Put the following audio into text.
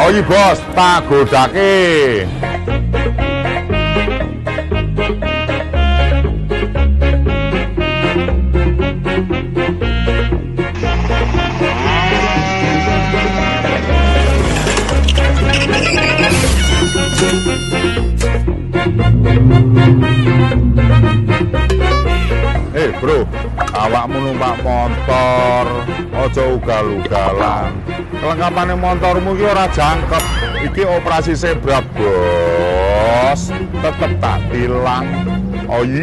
Oyi bos, tak godake. Bro, awakmu numpak motor, aja ugal-ugalan. Kelengkapane motormu iki ora jangkep. Iki operasi zebra, bos. Tetep tak tilang. Oyi.